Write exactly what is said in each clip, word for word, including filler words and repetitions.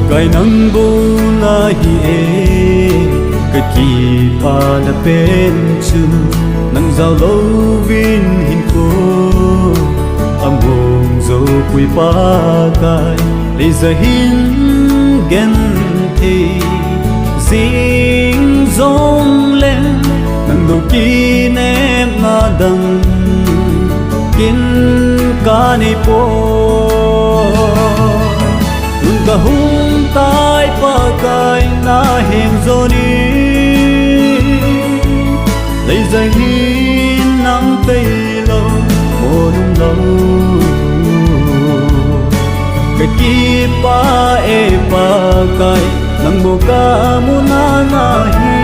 Pakai nang bou nahi e, ka kipana pen chu, nang jao louvin hinkho among jou poi Pakai, leiset hin genthei jing jongleng, nang bou kinepna dang kin kanei poi. Tun kahung tai Pakai na heng jonin, leiset hin nang tailou, molum lou. Ka kipah e Pakai, nang bou kamu nanahi.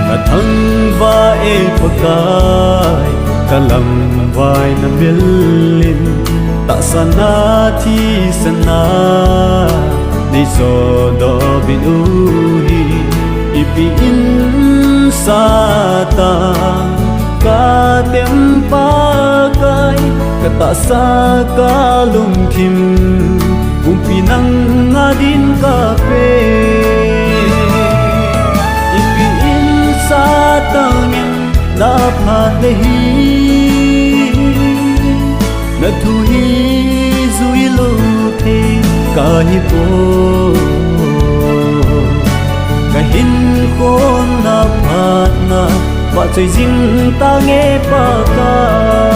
Ka thangvah e Pakai, ka lamvai na bel in, tahsan a thisan a nei sodoh bit u hi, ipi in sah ta ka tem Pakai, ka tahsa ka lungthim, pumpi nang a din ka pe. Ipi in sah tang em, na phat le hi, na thu hi jui lou thei kahi poi. Ka hinkho na phatna vahchoi jing tange Pakai.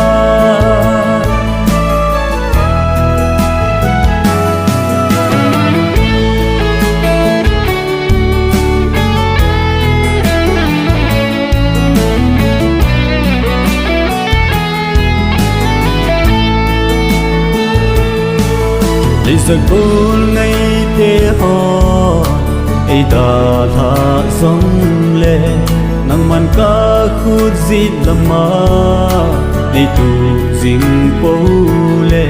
Leiset gol ngaite hon ei dalhah jongle, nangman ka khut jet lam a nei tuh jing pou le,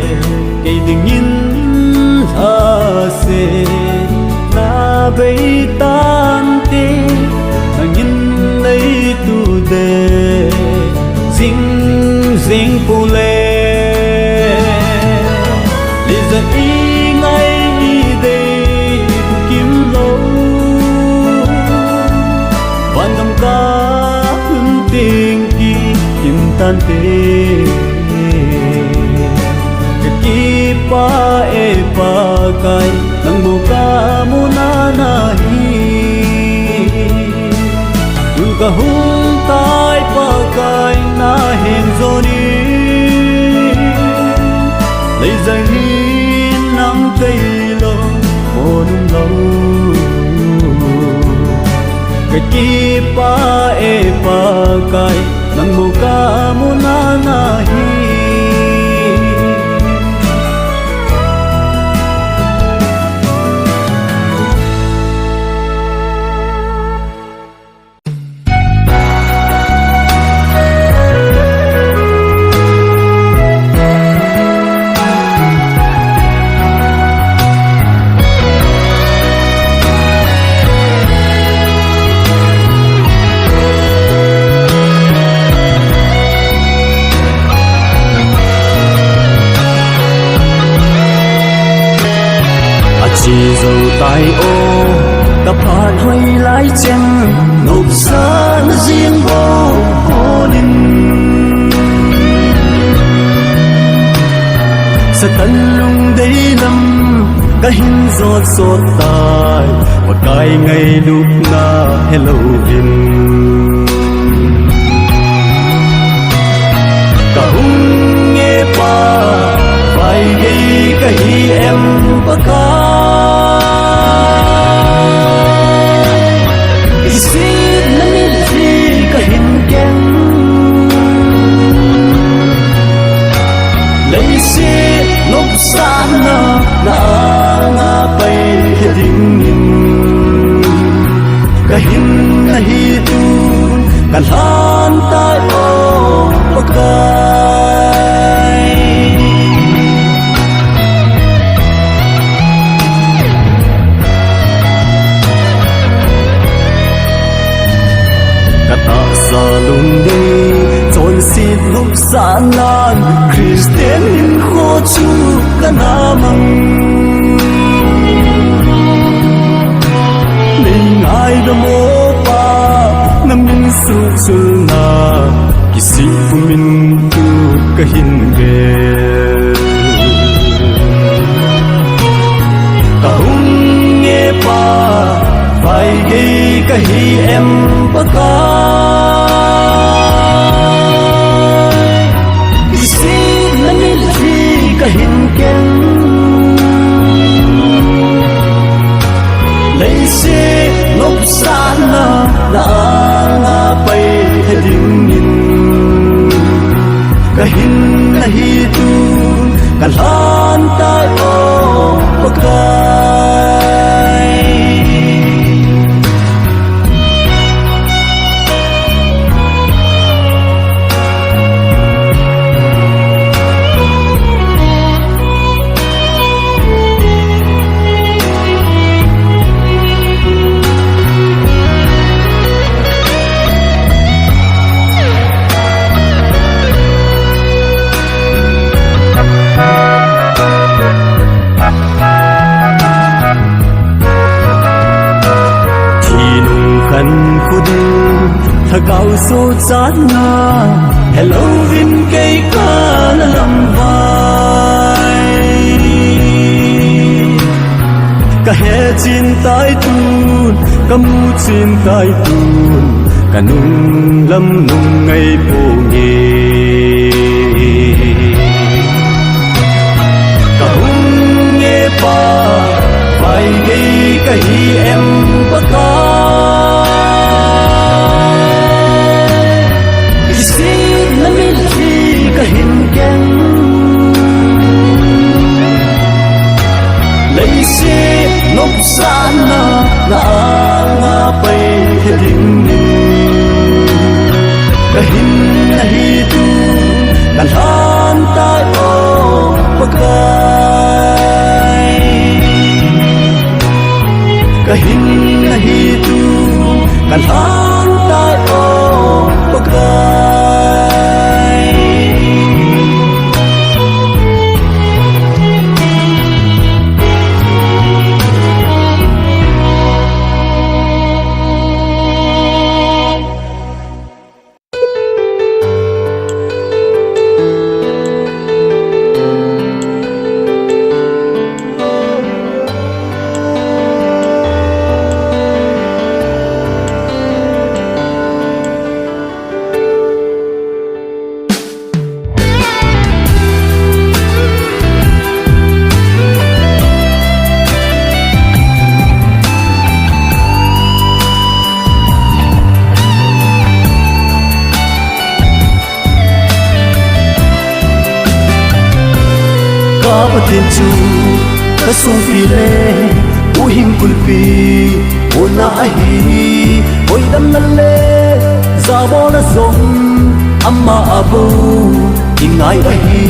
kei dingin lhaset na bei tante, nangin nei tuh de jing jing pou le. Leiset i ngai i dei bukim lou, van gam ka lhun teng kikim tante. Ka kipah e Pakai, nang bou kamu nanahi. Tun kahung tai Pakai, na heng jonin, leiset hin nang tailou, molum lou. Ka kipah e Pakai, nang bou kamu nanahi. Ache jou tai o, ka phat hoi lai cheng, nopsahna jeng bou hol in. Satan lungdei lam kahin jot jot tai, Pakai ngailutna helouvin. Kahung e Pa, vaigei kahi em Pakai? Isetna mitlhi kahin keng, leiset nopsahna na anga pai hi dingin kahin nahi tun, kalhan tai o Pakai. Katahsa lungdei, chonset nopsahna Christian hinkho chu kana mang. Nei ngaidam o Pa, na min suhchilna kisih pumin tu kahin ve. Ka hung e Pa, vaigei kahi em Pakai? Kisihna mitlhi kahin ken. Leiset nopsahna na anga pai dingin kahin nahi tu, kalhan tai o Pakai. Thi nung khankho ding, lhagao sochatna, helouvin kei kana lamvai. Ka he chin tai tun, ka mu chin tai tun, ka nung lam nung ngai ponge. Ka hung e Pa, vaigei kahi em Pakai? Kisihna mitlhi kahin ken. Leiset nopsahna na anga pai dingin kahin nahi tu, kalhan tai o Pakai. Kahin nahi tu, kalhan tai o Pakai. Ka Pathen chu ka songpi le huhhingpu, kona ahi, hoidamna le jabolna jong ama a bou kingai ahi.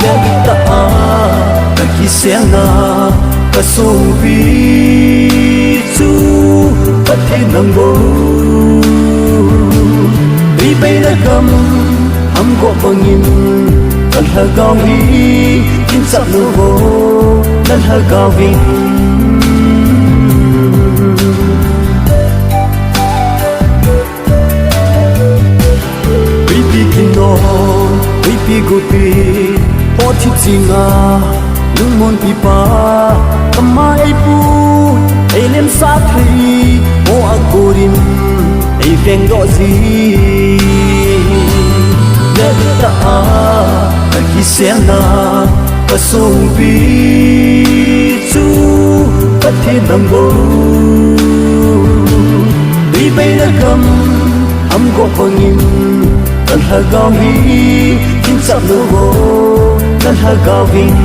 Dentah a ka kiselna ka songpi chu Pathen nang bou. Twipeina gam hamgo bangin ka lhagao hi kinchap nau, na lhagao vin. Twipi kinon, twipi gupi, hothi chinga lungmonpi pa, kama eipui, eilemsah thei, mo a korin eivengdoh ji. Dentah a ka kiselna ka songpi chu Pathen nang bou. Twipeina gam hamgo bangin ka lhagao hi kinchap nau, na lhagao vin.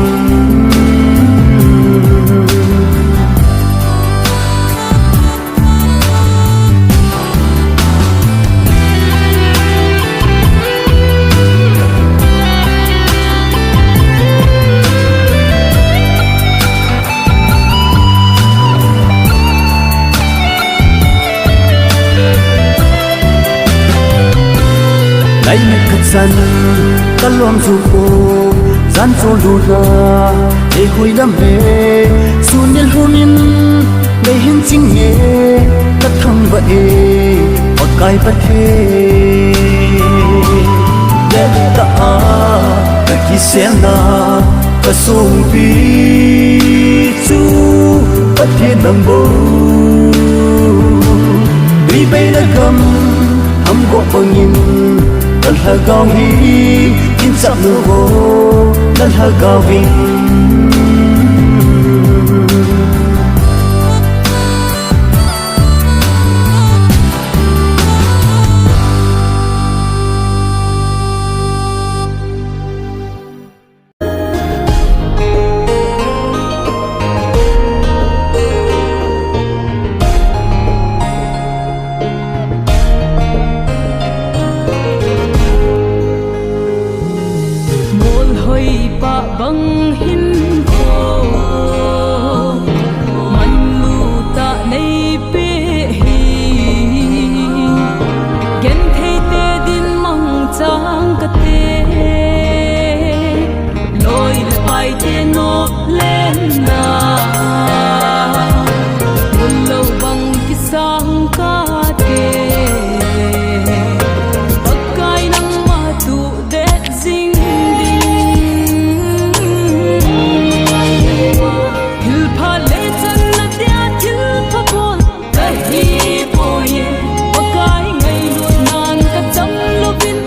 Naimut Chan ka lom ju ko, jan cho lu na, ei hui lam e, sun nil hun in, mei hin ching e, ka thangvah e, Pakai Pathen. Detta a, ka kisel na, ka songpi chu Pathen nang bou. Tui bei na gam, hamgoh bangin, na lhagao hi, kin chap nu vo, na lhagao vin. Molhoi pa bang hin ko, manlu ta nei pe hi, genthei te din mangchang kate. Loi le pai te nop len na, mun lo bang kisang kate. Pakai nangma tu det jing ding. Thil pha le chan na dia thil pha bol ka hi poi e. Pakai ngailut nan ka cham lovin,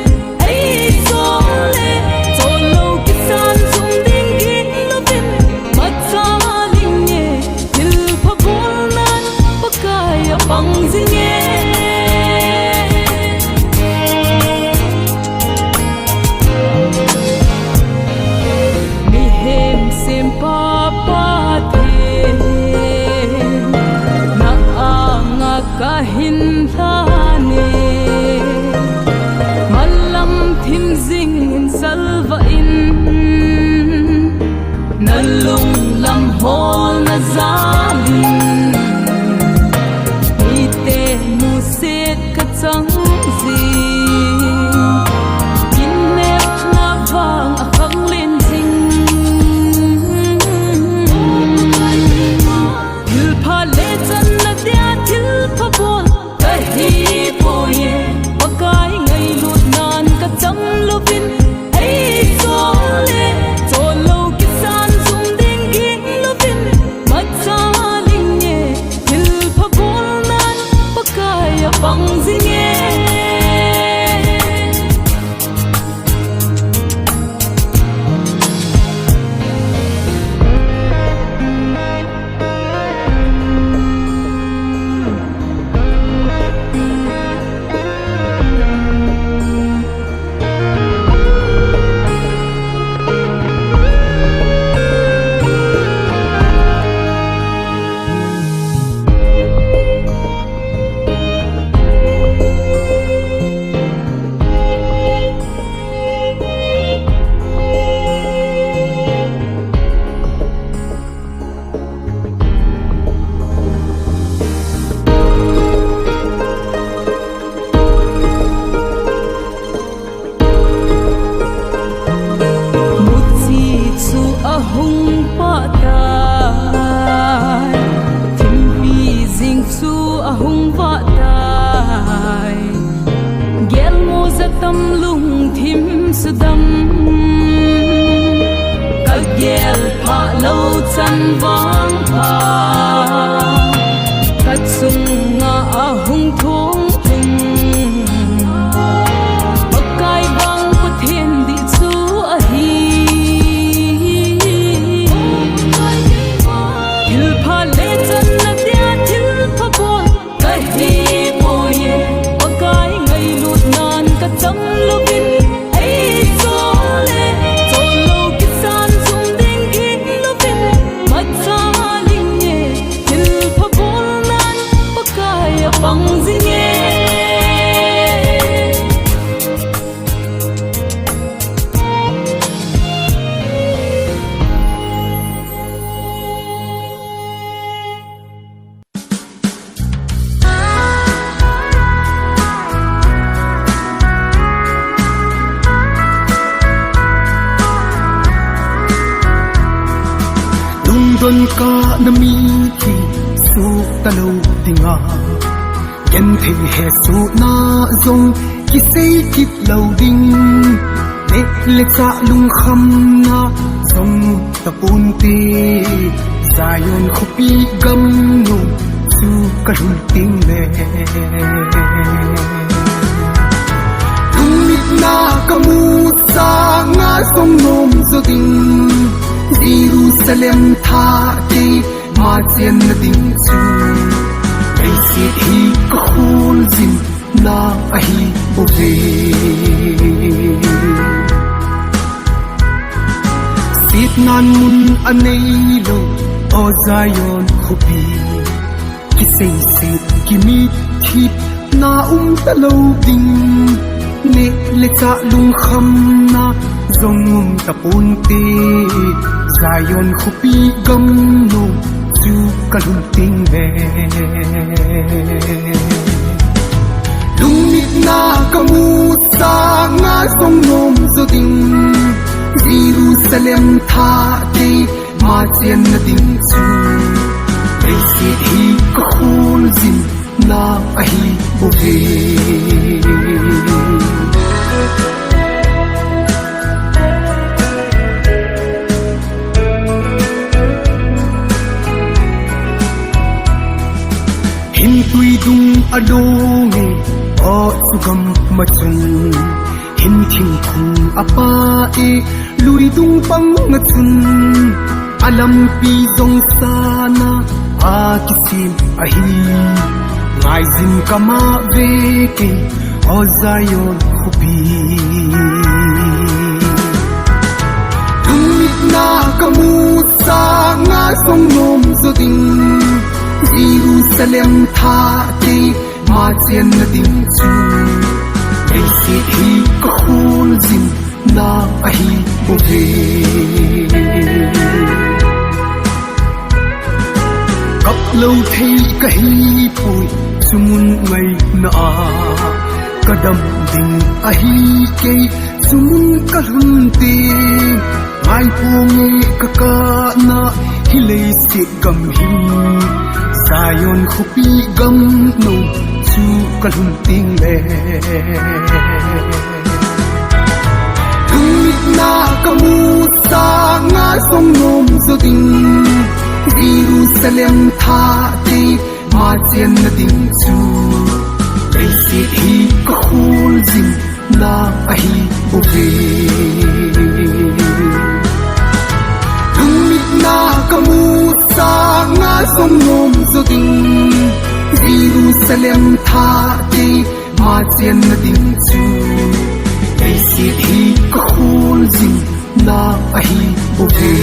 ei chol le chol lo kisan sum ding ging lovin, matsa ling e. Thil pha bol nan Pakai a pang jing e. Mihem sempa Pathen, na anga ka hin lhan e. Malam thim jing in salvah in, na lunglam holna jal in, mite musit ka chang jing, kinnepna vang a khang len jing. Thil pha le chan na dia thil pha bol ka hi poi e. Pakai ngailut nan ka cham lovin, ei chol le chol lo kisan sum ding ging lovin, matsa ling e. Thil pha bol nan Pakai a pang jing e. Muchi chu ahung pah tai, thimpi jing chu ahung vah tai. Gelmo jatam lungthim sudam, ka gel phah lou chan vang pha, ka chunga ahung thung thung. Pakai vang Pathen dih chu ahi. Thil pha le chan na dia thil pha bol ka hi poi e. Pakai ngailut nan ka cham louvin, ei chol le chol lou kisan sum ding ging louvin, matsa Donkah na mithi suh talou dinga, genthei hesohna jong kisei kit lou ding. Neh le chah lungkhamna jong taponte, Zion khopi gam nom chu kalhun tengle. Lungmitna kamu sanga jong nom jo ding, Jerusalem thah keima chenna ding chu, leiset hi kakholjin na ahibouve. Setnan mun aneilou, O Zion khopi, kiseiset kimitthipna um talou ding. Neh le chah lungkhamna jong um taponte, Zion khopi gam nom chu kalhun tengle. Lungmitna kamu sanga jong nom jo ding, Jerusalem thah keima chenna ding chu, leiset hi kakholjin na ahibouve. Hintui dung alonge, O chu gam machun, hin thingphung apa e, lui dung panga chun, alampi jong sana akisem ahi. Ngaijin kama veke, O Zion khopi. Lungmitna kamu sanga jong nom jo ding, Jerusalem thah keima chenna ding chu, leiset hi kakholjin na ahibouve. Kap lou thei kahipoi, chu mun ngaina a kadam ding ahi kei, chu mun kalhun teng. Ngaiponge kakahna, hi leiset gam hi, Zion khopi gam nom chu kalhun tengle. Lungmitna kamu sanga jong nom jo ding, Jerusalem thah keima chenna ding chu, leiset hi kakholjin na ahibouve. Lungmitna kamu sanga jong nom jo ding, Jerusalem thah keima chenna ding chu, leiset hi kakholjin na ahibouve.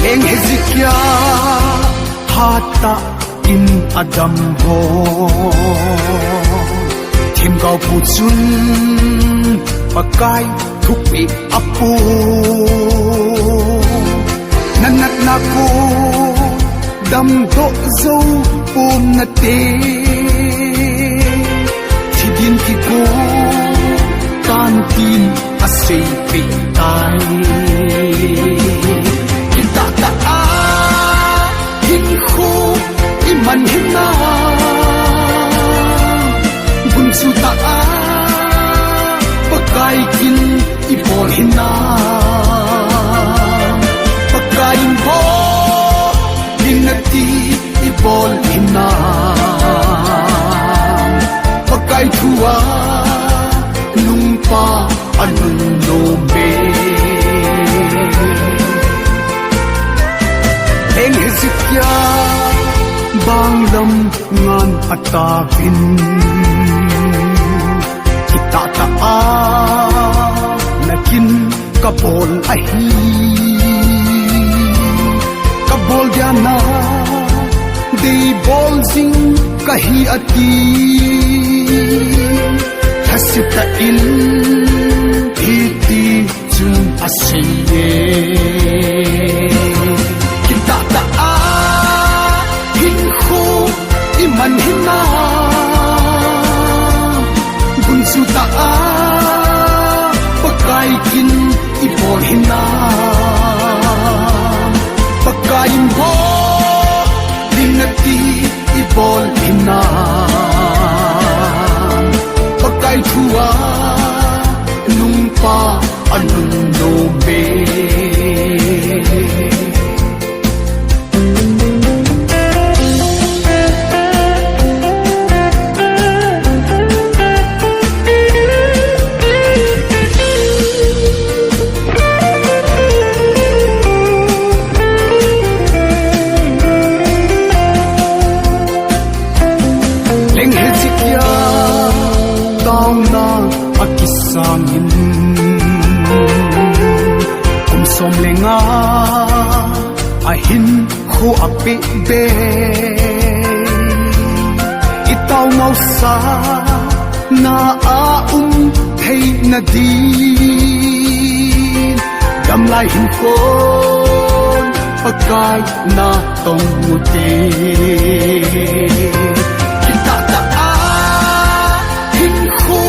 Heng Hezekiah hatah in adam ho, themgao pu chun Pakai thupeh apo. Na natna ko damdoh jou pon nate, thi ding kiko tan tin aseipeh tai. Kitah tah a hinkho iman hinam, gunchu tah a Pakai kin ibol hinam, Pakai in bol ding nati ibol hinam, Pakai thu a lungpa alungnom e. Heng Hezekiah banglam ngan atauvin, kitah tah a nakin kabol ahi. Kabol dia na dei ahi ati, lhasetah in hiti chun asei e. Kitah tah a hinkho iman hinam, gunchu tah a Pakai kin ibol hinam, Pakai in bol ding ati ibol hinam, Pakai thu a nungpa anung nom e. Leng Hezekiah taona akisang in, kum som le nga ahinkho apeh be. Itao mausa na a um theina din, damlai hinkho Pakai natong ute. Kitah tah a hinkho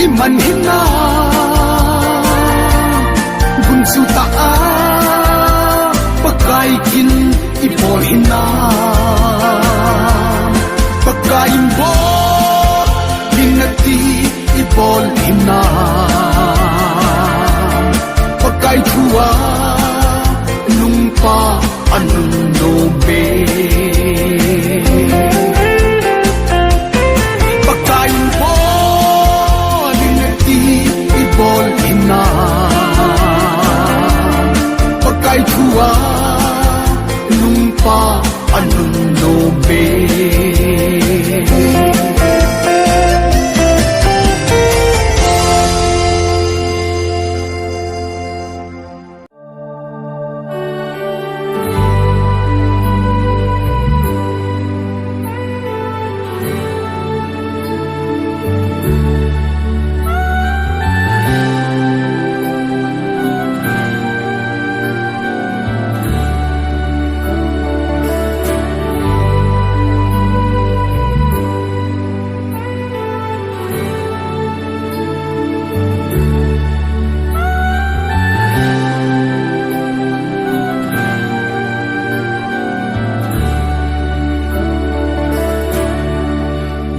iman hinam, gunchu tah a Pakai kin ibol hinam, Pakai in bol ding ati ibol hinam, Pakai thu a nungpa anung nom e. Pakai in bol ding ati ibol hinam, Pakai thu a nungpa anung nom e.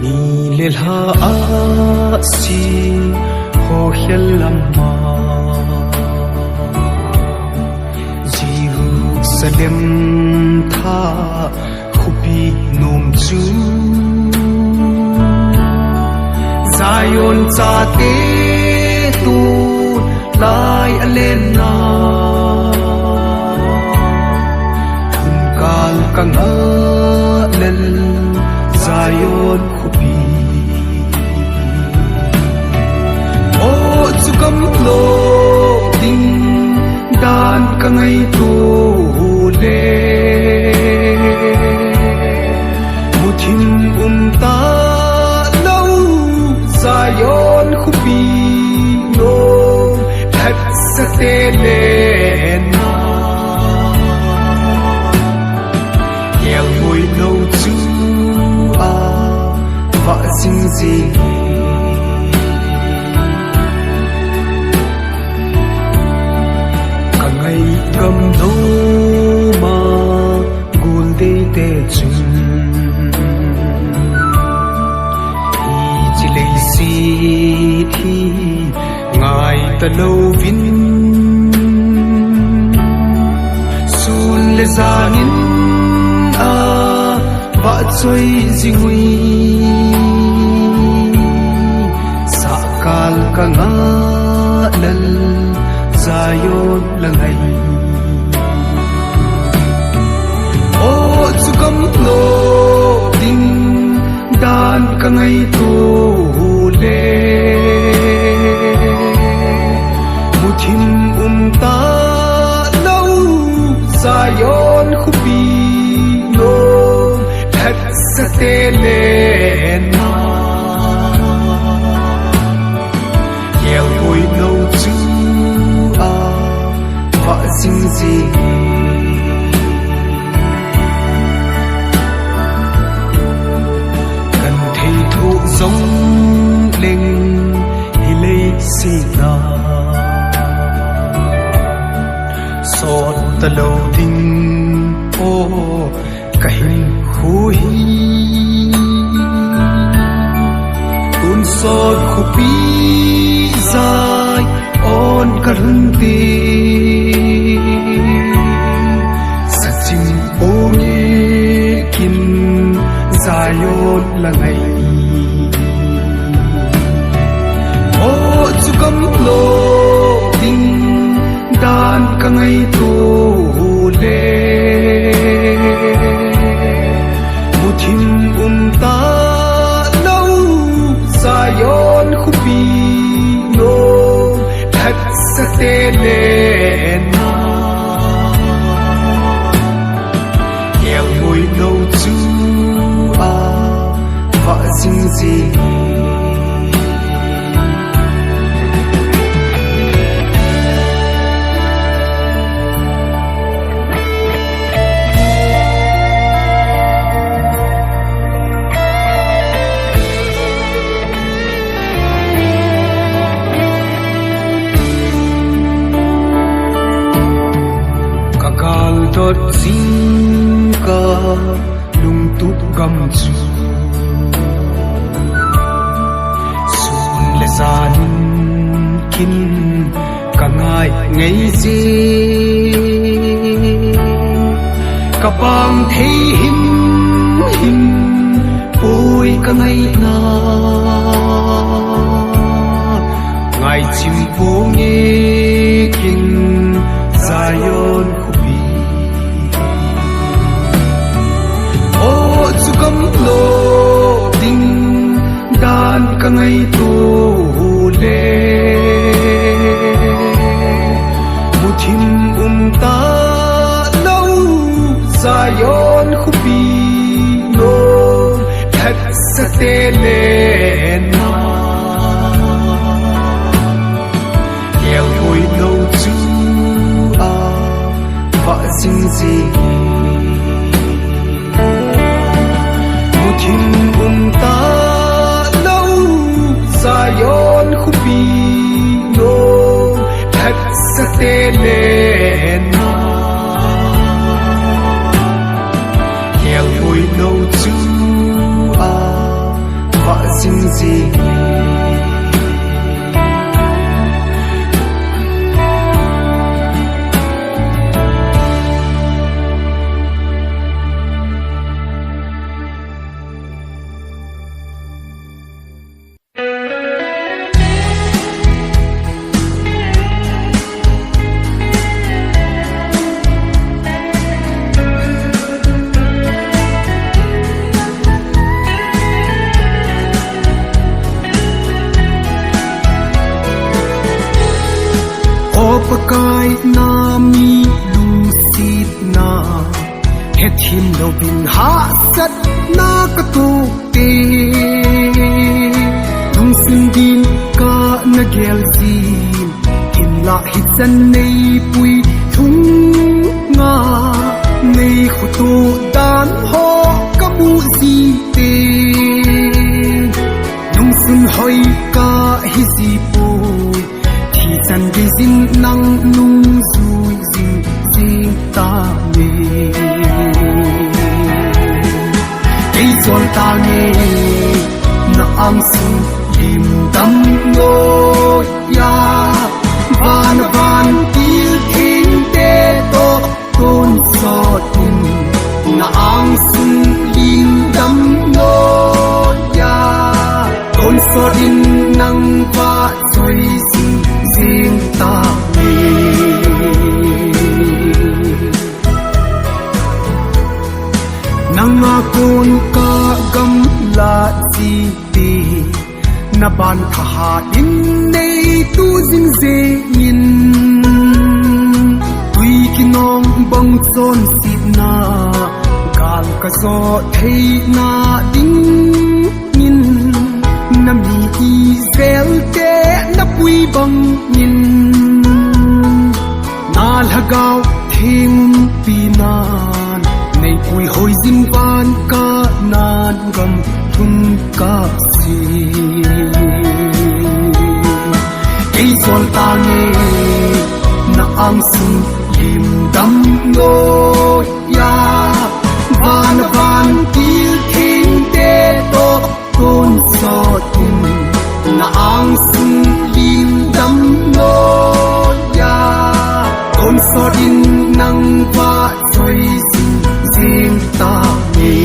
Ni le lha ahsi ho khel lama, Jerusalem tha khopi nom chu Zion chate tulai alen na, thunkal ka ngah lel Zion khopi. O chu gamlo ding dan ka ngaito le, muthim um talou Zion khopi nom lhatsate le na, yelmoi nou chu a vah jing jing e. Ka ngai gam doma gul dei te chun, hiche leiset hi ngai talouvin, sun le jan in a vah choi jing ui, sahkal ka ngah lel Zion la ngai. O chu gamlo ding dan ka ngaito le, muthim um talou Zion khopi nom lhatsate te le na, Kelngoi no chu a vah jing jing. Kan thei thoh jong leng hi leiset a sot talou ding, o, ka hinkho hi. Tonsot khopi Zion kalhun te, sachim ponge kin Zion la ngai. O, chu gamlo ding dan ka ngaito le, muthim um talou Zion khopi no, phatsate le na, kelngoi no chu a vah jing jing. Ka galdot jing ka lungtup gam chu sun le jan in kin ka ngai ngai je. Ka pang thei him him poi ka ngaina, ngaichim ponge kin Zion khopi. O, chu gamlo ding dan ka ngaito le, muthim um talou Zion khopi no, phatsate le na, kelngoi no chu a vah jing jing. Muthim um talou Zion khopi no, phatsate le na, kelngoi no chu a vah jing jing. O Pakai, na mi lungsetna, hethem louvin hahsatna ka toh te, lungsun ding ka na gel jin, hinlah hichan nei puilhung a nei khoto dan ho ka mu jin te, lungsun hoi ka hi ji poi, thi chan gei jin nang nung jui jing jing tange. Kei chol tange, na angsun lim dam noiya, van van til theng te toh tonsot in, na angsun lim dam noiya, tonsot in nang vahchoi jing jing tange. Nanga kon ka gamla jite, na ban thahat in nei tu jing jengin, tui kinong bang chonsetna, gal Kajot theina dingin, na mi Israel te na pui bangin, na Lhagao Theng umpi nan, nei pui hoi jing van Kanan gam lhung ka si. Kei jol tange na angsung lim dam noiya, van a vantil thengte toh tonsot in, na angsung lim dam noiya, tonsot in nang vahchoi jing jing tange.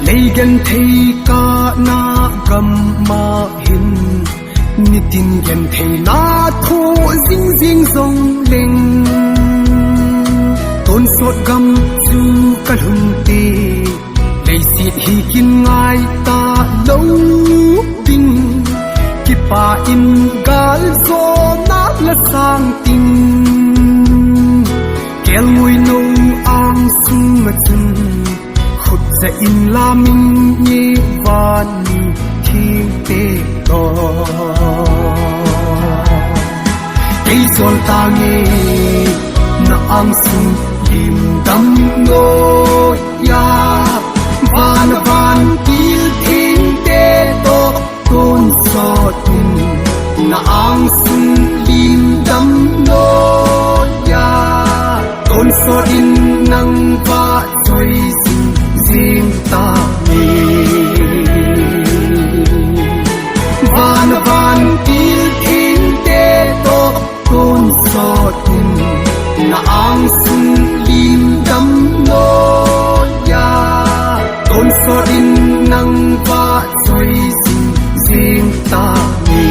Nei genthei Kanan gam a hin, nitin gentheina thoh jing jing jongleng, tonsot gam chu ka lhun te, leiset hi kin ngai talou ding, kipah in gal jona la sang ding. Kelngoi nou angsung a chun, khut ja in la min nge van mi thengte toh. Kei jol tange na angsung lim dam noiya, van a vantil thengte toh tonsot in, na angsung lim dam noiya, tonsot in nang vahchoi jing jing tange. Van a vantil thengte toh tonsot in, na angsung lim dam noiya, tonsot in nang vahchoi jing jing tange.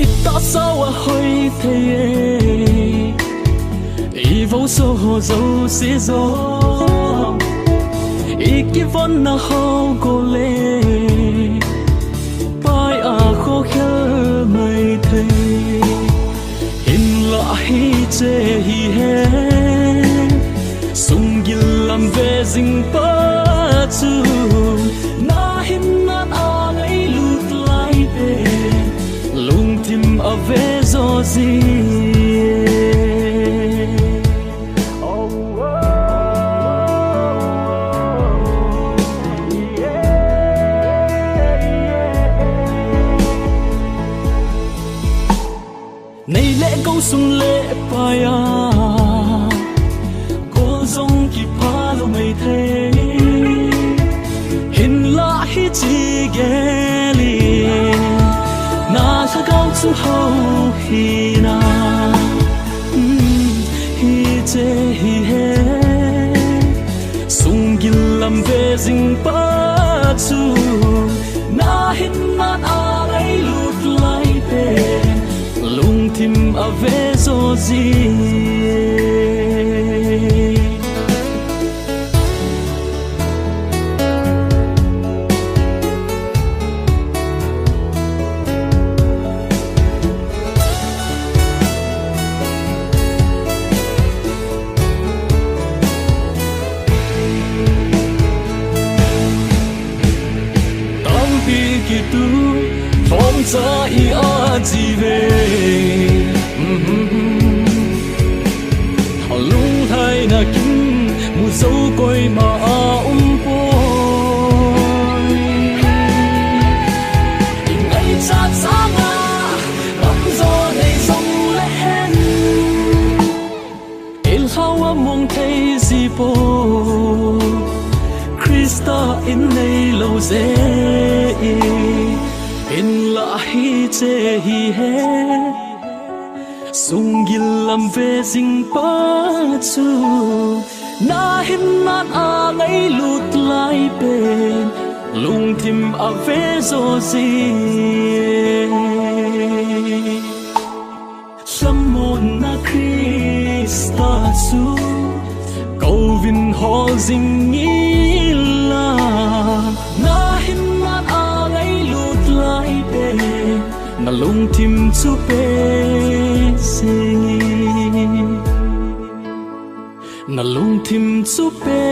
Ita sao ahoi thei e, i vo so ho jouse jong, i kivonna ho gol e, Pai a khokhel mai thei. Hinlah hiche hi hen, sunggil lam ve jing pa chu, na hinna a lei lut lai te, lungthim a ve jo ji. Nei le gou sung le pai a, gol jong kipha lou mai thei. Hinlah hiche gel in, na lhagao chu hou hina. Hmm, hiche hi hen, sunggil lam ve jing pa chu, na hinna a lei lut lai te, lungthim a ve jo ji. Tampi kitu, thomcha i a ji ve. Che i, in la hi che hi he. Sunggil lam ve jing pa chu, na hinna a ngailut lai pen, lungthim a ve jo jing. Lhamonna Krista chu kouvin hol jing inla, na hinna a ngailut lai pen, na lungthim chu pe jing, na lungthim chu pe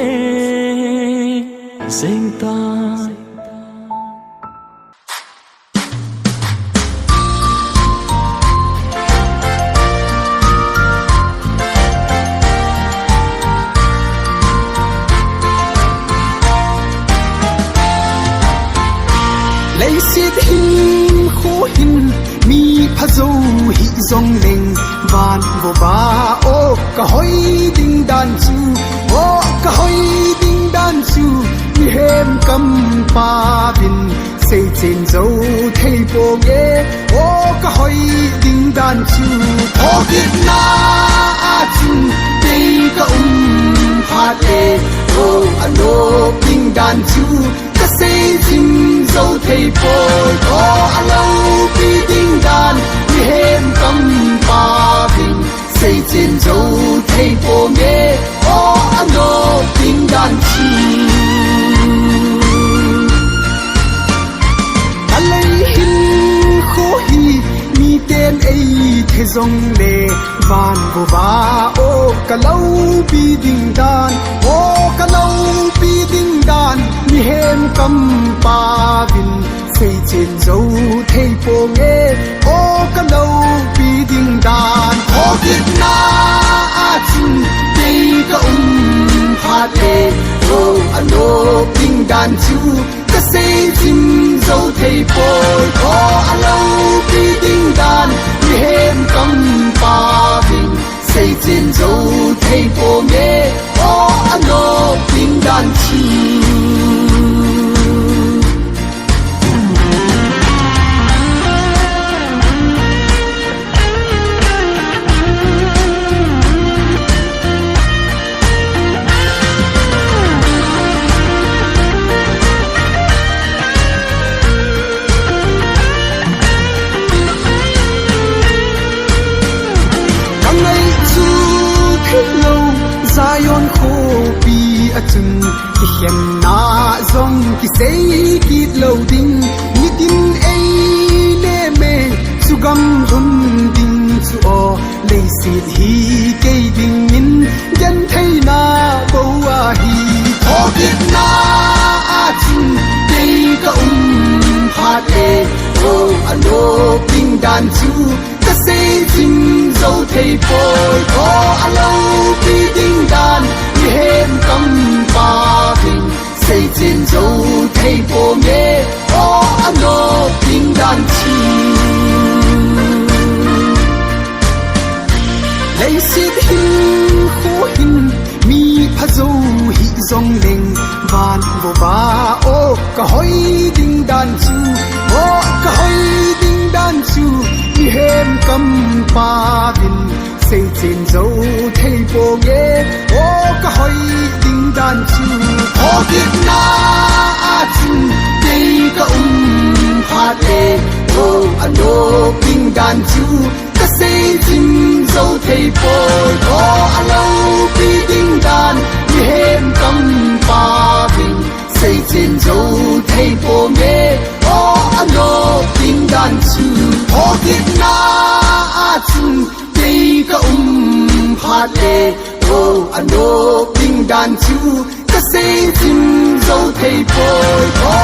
jing tan. Leiset hinkho hin mi pha jo hih jongleng, van vova o ka hoi ding dan chu, o ka hoi ding dan chu, mihem kampau vin seichen jo thei ponge, o ka hoi ding dan chu. Thokitna a chun kei ka um phat le, o anop ding dan chu ka seichen jo thei poi, o aloupi ding dan, mihem kampau vin seichen jo thei ponge, o anop ding dan chu. Ka lei hinkho hi miten ei the jongle, van vova o ka loupi ding dan, o ka loupi ding dan, mihem kampau vin seichen jo thei ponge, o ka loupi ding dan. Thokitna a chun kei ka um phat le, o anop ding dan chu ka seichen jo thei poi, o aloupi ding dan, mihem kampau vin seichen jo thei ponge, o anop ding dan chu. Ka ngai chu thei lou, Zion khopi a chun kikhenna jong kisei kit lou ding. Nitin ei neme chu gam lhun ding chu o, leiset hi kei dingin gentheina bou ahi. Thokitna a chun kei ka um phat le, o anop ding dan chu ka seichen jo thei poi, o aloupi ding dan, mihem kampau vin seichen jo thei ponge, o anop ding dan chu. Leiset hinkho hin mi pha jo hih jongleng, van vova o ka hoi ding dan chu, o ka hoi ding dan chu, mihem kampau vin seichen jo thei ponge, o ka hoi ding dan chu. Thokitna a chun kei ka um phat le, o anop ding dan chu ka seichen jo thei poi, o aloupi ding dan, mihem kampau vin seichen jo thei ponge, o anop ding dan chu. Thokitna a chun kei ka um phat le, o anop ding dan chu ka seichen jo thei poi, o